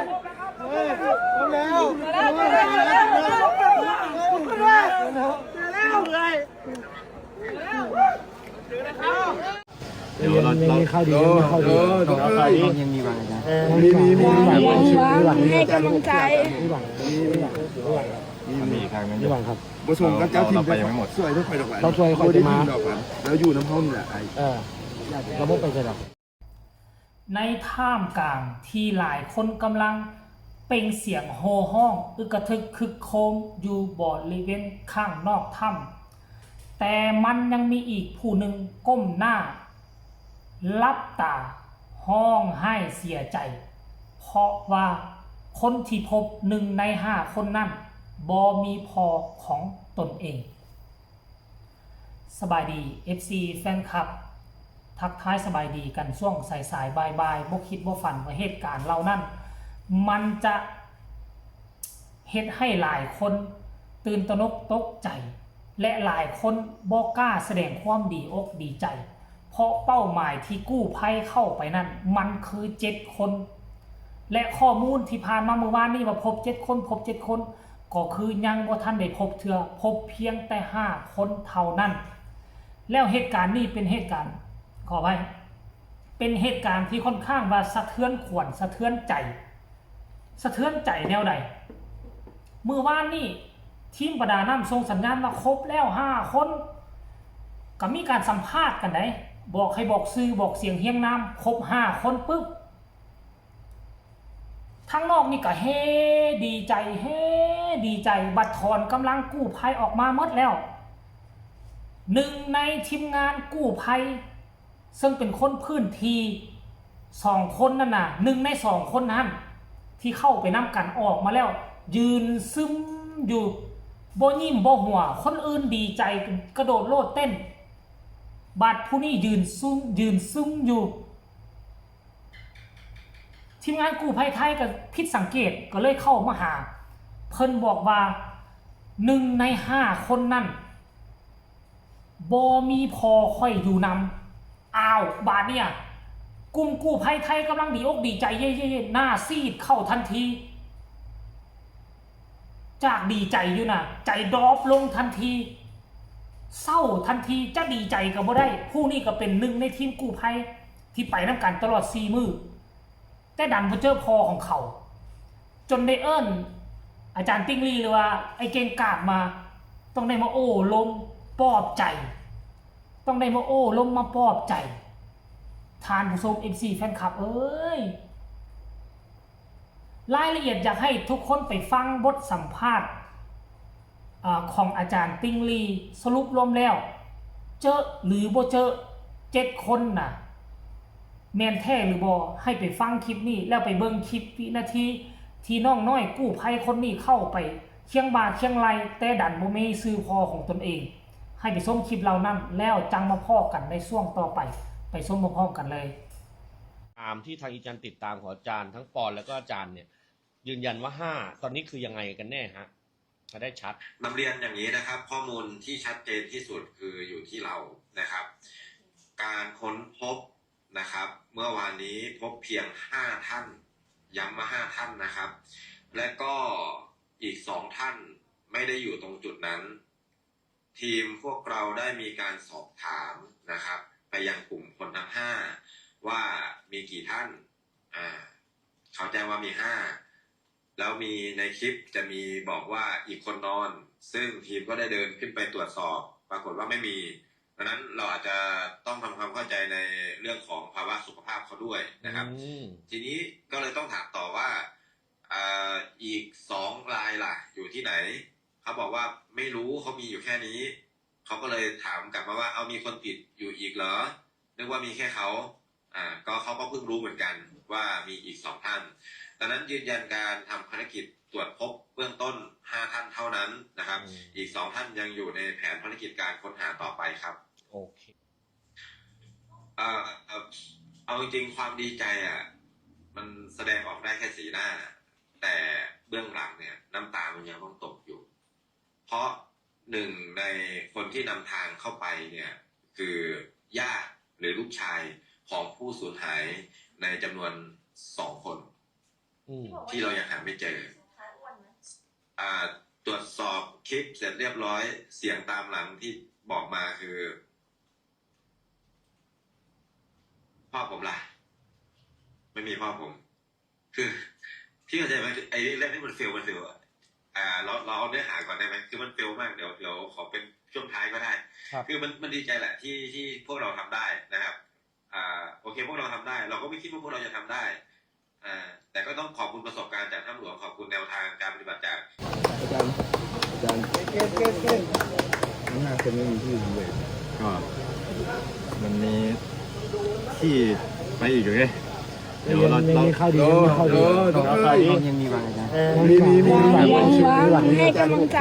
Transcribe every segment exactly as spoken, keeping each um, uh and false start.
แล้ว เดี๋ยวเรา ยังมีข่าวดียังมีข่าวดี เออเดี๋ยวข่าวดี ยังมีหวังนะ มีมีมีมี มีหวัง ให้กำลังใจ มีหวังมีหวังมีหวัง มีอีกครั้งหนึ่ง มีหวังครับ บ่ส่งกับเจ้าถิ่น เราไปยังไม่หมด สวยทุกไปดอกหวาน เราสวยคอยจะมา บ่ได้ถิ่นดอกหวานแล้วอยู่น้ำเฮานี่แหละไอ้ เออเราไม่ไปใส่หรอก ในท่ามกลางที่หลายคนกำลังเปล่งเสียงโห่ฮ้องอึกกระทึกครึกโครมอยู่บริเวณข้างนอกถ้ำ แต่มันยังมีอีกผู้หนึ่งก้มหน้าหลับตาฮ้องไห้เสียใจ เพราะว่าคนที่พบหนึ่งในห้าคนนั้นบ่มีพ่อของตนเอง สบายดี เอฟซี แฟนคลับ ทักทายสบายดีกันช่วงสายๆบ่ายๆบ่คิดบ่ฝันว่าเหตุการณ์เหล่านั้น มันจะเฮ็ดให้หลายคนตื่นตระหนกตกใจ และหลายคนบ่กล้าแสดงความดีอกดีใจ เพราะเป้าหมายที่กู้ภัยเข้าไปนั้นมันคือเจ็ดคน และข้อมูลที่ผ่านมาเมื่อวานนี้ว่าพบเจ็ดคน พบเจ็ดคน ก็คือยังบ่ทันได้พบเทื่อ พบเพียงแต่ห้าคนเท่านั้น แล้วเหตุการณ์นี้เป็นเหตุการณ์ ขออภัย เป็นเหตุการณ์ที่ค่อนข้างว่าสะเทือนขวัญ สะเทือนใจ สะเทือนใจแนวใด เมื่อวานนี้ทีมประดาน้ำส่งสัญญาณว่าครบแล้วห้าคน ก็มีการสัมภาษณ์กันไดบอกให้บอกชื่อบอกเสียงเฮียงนาม ครบห้าคนปุ๊บ ทางนอกนี่ก็เฮดีใจ เฮดีใจ บัดถอนกำลังกู้ภัยออกมาหมดแล้ว หนึ่งในทีมงานกู้ภัย ซึ่งเป็นคนพื้นที่สองคนนั่นน่ะ หนึ่งในสองคนนั้น ที่เข้าไปนำกันออกมาแล้ว ยืนซึมอยู่ บ่ยิ้มบ่หัว คนอื่นดีใจกระโดดโลดเต้น บัดผู้นี้ยืนซุ่มยืนซึมอยู่ ทีมงานกู้ภัยไทยก็ผิดสังเกตก็เลยเข้ามาหา เพิ่นบอกว่าหนึ่งในห้าคนนั่นบ่มีพ่อข้อยอยู่นำ อ้าว บาดเนี่ย กลุ่มกู้ภัยไทยกำลังดีอกดีใจเย่ๆๆหน้าซีดเข้าทันที จากดีใจอยู่นะใจดรอปลงทันที เศร้าทันที จะดีใจก็บ่ได้ ผู้นี้ก็เป็นหนึ่งในทีมกู้ภัยที่ไปนำกันตลอดสี่มื้อ แต่ดันบ่เจอพ่อของเขา จนได้เอิ้นอาจารย์ติ่งลี่หรือว่าไอ้เก่งกาดมา ต้องได้มาโอ้ลมปลอบใจ ต้องได้มาโอ้ลมมาปลอบใจ ท่านผู้ชม เอฟซี แฟนคลับเอ้ย รายละเอียดอยากให้ทุกคนไปฟังบทสัมภาษณ์ อ่า ของอาจารย์ติ่งลี่ สรุปรวมแล้ว เจอหรือบ่เจอเจ็ดคนน่ะ แม่นแท้หรือบ่ ให้ไปฟังคลิปนี้ แล้วไปเบิ่งคลิปวินาทีที่น้องน้อยกู้ภัยคนนี้เข้าไปเคียงบ่าเคียงไหล่ แต่ดันบ่มีชื่อพ่อของตนเอง ให้ไปชมคลิปเหล่านั้น แล้วจั่งมาพ้อกันในช่วงต่อไป ไปชมพร้อมๆกันเลย ตามที่ทางอีจันติดตามของอาจารย์ทั้งปอนแล้วก็อาจารย์เนี่ย ยืนยันว่าห้าตอนนี้คือยังไงกันแน่ฮะจะได้ชัด นำเรียนอย่างนี้นะครับ ข้อมูลที่ชัดเจนที่สุดคืออยู่ที่เรานะครับ การค้นพบนะครับ เมื่อวานนี้พบเพียง 5 ท่าน ย้ำว่า 5 ท่านนะครับ และก็อีก 2 ท่านไม่ได้อยู่ตรงจุดนั้น ทีมพวกเราได้มีการสอบถามนะครับ ไปยังกลุ่มคนทั้ง 5 ว่ามีกี่ท่าน อ่า เขาแจ้งว่ามี 5 แล้วมีในคลิปจะมีบอกว่าอีกคนนอน ซึ่งทีมก็ได้เดินขึ้นไปตรวจสอบ ปรากฏว่าไม่มี ดังนั้นเราอาจจะต้องทำความเข้าใจในเรื่องของภาวะสุขภาพเขาด้วยนะครับ อืม ทีนี้ก็เลยต้องถามต่อว่าอ่าอีกสองรายล่ะ อยู่ที่ไหน เขาบอกว่าไม่รู้ เขามีอยู่แค่นี้ เขาก็เลยถามกลับมาว่าเอามีคนติดอยู่อีกเหรอ นึกว่ามีแค่เขา อ่า ก็เขาก็เพิ่งรู้เหมือนกันว่ามีอีก 2 ท่าน ดังนั้นยืนยันการทำภารกิจตรวจพบเบื้องต้น 5 ท่านเท่านั้นนะครับ อืม อีก 2 ท่านยังอยู่ในแผนภารกิจการค้นหาต่อไปครับ โอเค เอ่อเอาจริงๆความดีใจอ่ะ มันแสดงออกได้แค่สีหน้า แต่เบื้องหลังเนี่ย น้ำตามันยังต้องตกอยู่ เพราะหนึ่งในคนที่นำทางเข้าไปเนี่ย คือญาติหรือลูกชายของผู้สูญหายในจำนวนสองคน อืม ที่เรายังหาไม่เจอ อ่า ตรวจสอบคลิปเสร็จเรียบร้อย เสียงตามหลังที่บอกมาคือ พ่อผมล่ะ ไม่มีพ่อผม คือ พี่เข้าใจไหมไอ้เรื่องที่มัน fail มัน fail อะอ่า เราเราเอาเนื้อหาก่อนได้ไหมคือมัน fail มาก เดี๋ยวเดี๋ยวขอเป็นช่วงท้ายก็ได้ ครับ คือมันมันดีใจแหละที่ที่พวกเราทำได้นะครับ อ่า โอเค พวกเราทำได้ เราก็ไม่คิดว่าพวกเราจะทำได้ อ่า แต่ก็ต้องขอบคุณประสบการณ์จากถ้ำหลวง ขอบคุณแนวทางการปฏิบัติจาก อาจารย์ อาจารย์ เก่งเก่งเก่ง ทั้งห้าคนไม่มีที่ยืนเลย ก็มันมีที่ไปอีกอยู่ไงเดี๋ยวเรา ยัง เรา มีข้าวดียังมีข้าวดี เออ ข้าวดี ยังมีหวังอาจารย์ เออ มีมีมีมีหวัง หวังให้กำลังใจ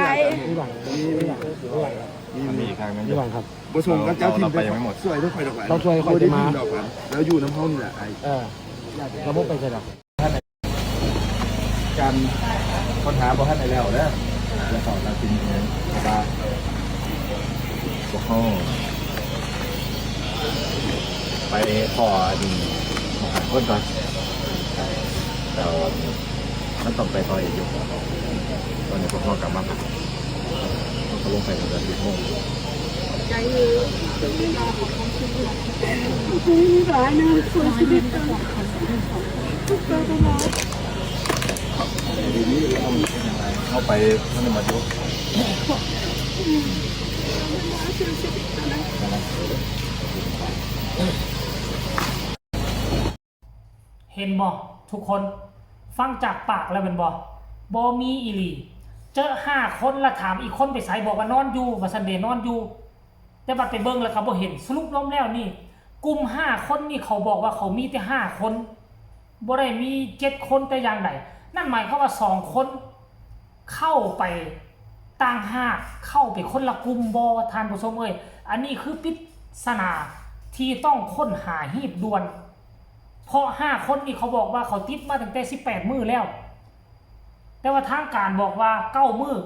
มีหวังมีหวังมีหวัง มี มันมี มี อีกทางหนึง มีหวังครับ บ่ส่งกับเจ้าถิ่น เราไปยังไม่หมด ช่วยด้วยคอยดอกหวาน เราช่วยคอยจะมา บ่ได้ถิ่นดอกหวานแล้วอยู่น้ำเฮานี่แหละไอ้ เออเราไม่ไปใช่หรอก การค้นหาบ่ทันได้แล้วเด้อแล้วก็ตัดสินใจว่าพวกเขาไปขออันนี้ของหาคนก่อนแต่ว่ามันต้องไปต่ออีกอยู่ตอนนี้พวกเขากลับมาพักเขาลงไปตั้งแต่สิบโมง ใจเยอะเป็นเวลาของเขาชีวิตหลายนะช่วยชีวิตกันทุกเติมมา เข้าไปท่านมาดู ช่วยชีวิตกันนะ เห็นบ่ทุกคนฟังจากปากแล้วเป็นบ่บ่มีอีหลี เจอห้าคนละถามอีกคนไปไสบอกว่านอนอยู่ว่าซั่นเด้นอนอยู่ แต่บัดไปเบิ่งแล้วก็บ่เห็นสรุปรวมแล้วนี่กลุ่มห้าคนนี่เขาบอกว่าเขามีแต่ห้าคนบ่ได้มีเจ็ดคนแต่อย่างใดนั่นหมายความว่าสองคน เข้าไปต่างหากเข้าไปคนละกลุ่มบ่ท่านผู้ชมเอ้ยอันนี้คือปริศนาที่ต้องค้นหาหีบด่วน เพราะห้าคนนี่เขาบอกว่าเขาติดมาตั้งแต่สิบแปดมื้อแล้ว แต่ว่าทางการบอกว่าเก้ามื้อ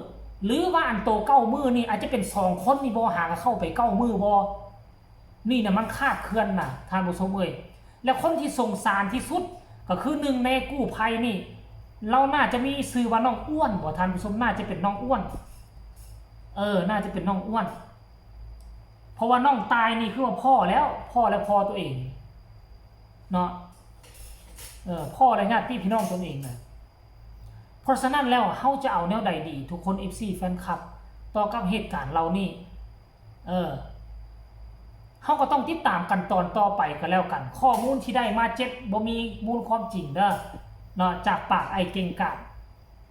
หรือว่าอันโตเก้ามื้อนี่อาจจะเป็นสองคนนี่บ่หาก็เข้าไปเก้ามื้อบ่นี่นะมันคลาดเคลื่อนนะท่านผู้ชมเอ้ยและคนที่สงสารที่สุดก็คือหนึ่งในกู้ภัยนี่ เราน่าจะมีชื่อว่าน้องอ้วนบ่ท่านผู้ชมน่าจะเป็นน้องอ้วน เออ น่าจะเป็นน้องอ้วน เพราะว่าน้องตายนี่คือว่าพ่อแล้ว พ่อและพ่อตัวเองเนาะเออพ่อและญาติพี่น้องตนเองนะเพราะฉะนั้นแล้วเฮาจะเอาแนวใดดีทุกคน เอฟซี แฟนคลับ ต่อกับเหตุการณ์เหล่านี้ เออเฮาก็ต้องติดตามกันตอนต่อไปก็แล้วกัน ข้อมูลที่ได้มาเจ็ดบ่มีมูลความจริงเด้อเนาะจากปากไอ้เก่งกาจ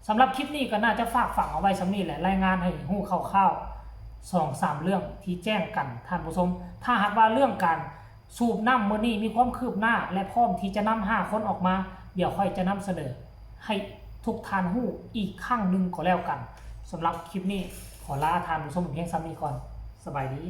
สำหรับคลิปนี้ก็น่าจะฝากฝังเอาไว้ส่ำนี้แหละรายงานให้ฮู้คร่าวๆสองสามเรื่องที่แจ้งกันท่านผู้ชม ถ้าหากว่าเรื่องการสูบน้ำมื้อนี้มีความคืบหน้า และพร้อมที่จะนำห้าคนออกมา เดี๋ยวค่อยจะนำเสนอให้ทุกท่านฮู้อีกครั้งหนึ่งก็แล้วกันสำหรับคลิปนี้ขอลาท่านผู้ชมเพียงส่ำนี้ก่อนสบายดี